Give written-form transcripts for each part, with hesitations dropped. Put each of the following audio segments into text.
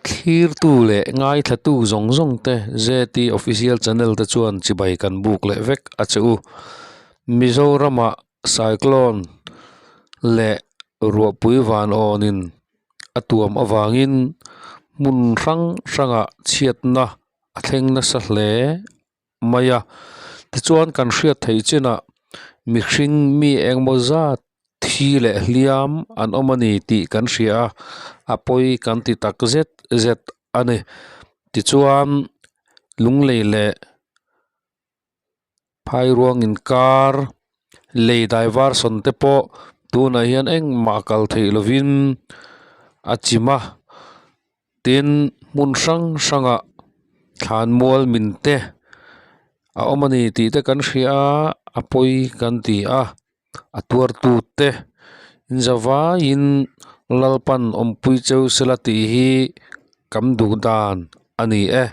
Thlirtu leh ngaithlatu zawng zawng te ZT Official Channel te chuan chibai kan buk leh vek a che u. Mizoramah cyclone leh ruahpui van awnin a tuam avangin hmun hrang hrangah chhiatna a thleng nasa hle mai a tichuan kan hriat theih chinah mihring mi engmaw zat thi leh hliam an awm a ni tih kan hria a a pawi kan ti tak zet zet a ni tichuan lunglei leh phairuang inkar lei daivarsawn te pawh tunah hian engmah kal theih lovin a chim a. Tin, hmun hrang hrangah thlanmual min te a awm a ni tih te kan hria a, a pawi kan ti a, a tuartu te inzavaiin Lalpan awmpui cheu sela tih hi kan duh dan a ni e.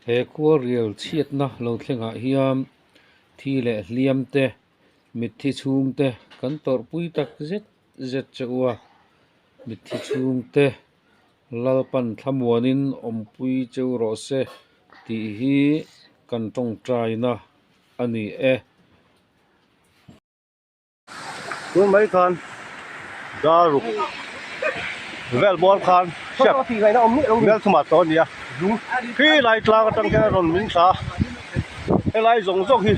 He khuarel chhiatna lo thlengah hian thi leh hliam te, mitthi chhung te kan tawrhpui tak zet zet che u a. Mitthi chhungte Lalpan thlamuanin awmpui cheu rawh se tih hi kan tawngtaina a ni e. Tun mai khan daruk vel bawr khan hriat Melthuma tawh a ni a, khi lai tlang atang hian a rawn min thla a, helai zawng zawng hi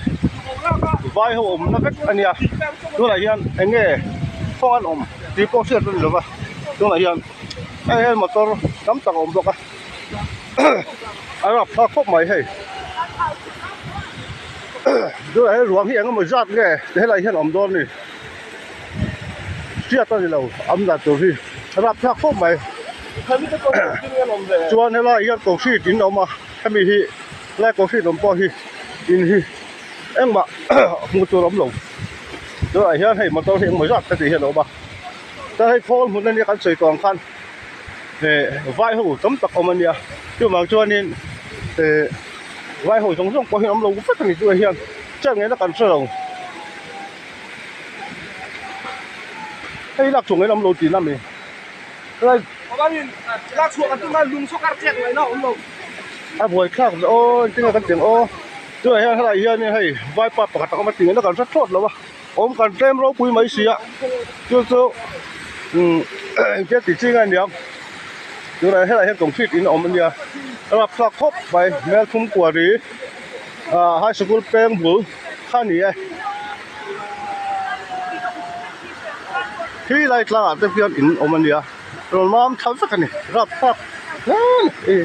vai ho awmna vek a nia, tunah hian eng nge kawng an awm. Tih pawh hriat a ni lova tunah hian hei hian motor tam tak a awm bawk a a rapthlak khawp mai hei tunah hian ruang hi eng emaw zat nge helai hian a awm dawn a ni hriat a ni lo awm dan tur hi a rapthlak khawp mai chuan helai hian concrete in a awm a hemi hi helai concrete awm pawh hi in hi engmah hmuh tur a awm lo. Tunah hian hei motor hi engmaw zat ka tih hian a awm a chuan hei khawl hmun ania kan sawi tawh ang khan eh vai ho tam tak awm ania chuvang chuanin eh vai ho zawng zawng pawh hi an awm lo vek a ni tunah hian chet ngaihna kan hre lo hei lak chhuah ngaihna awm lo tihna a mi helai a buaithlak aw engtin nge kan tih ang aw. Tunah hian helai hianin hei vaipa pakhat a awm a tih ngaihna kan hre thlawt lo a awm kan tlem ropui mai si a chu chu umm engtia tih chi nge a niang tunah helai hian concrete in a awm a nia a rapthlak khawp mai hmelthum kuari ah high sikul peng bul kha a ni e khi lai tlangah te hian in awm a nia rawn mam thla vek a ni rapthlak hle a ni.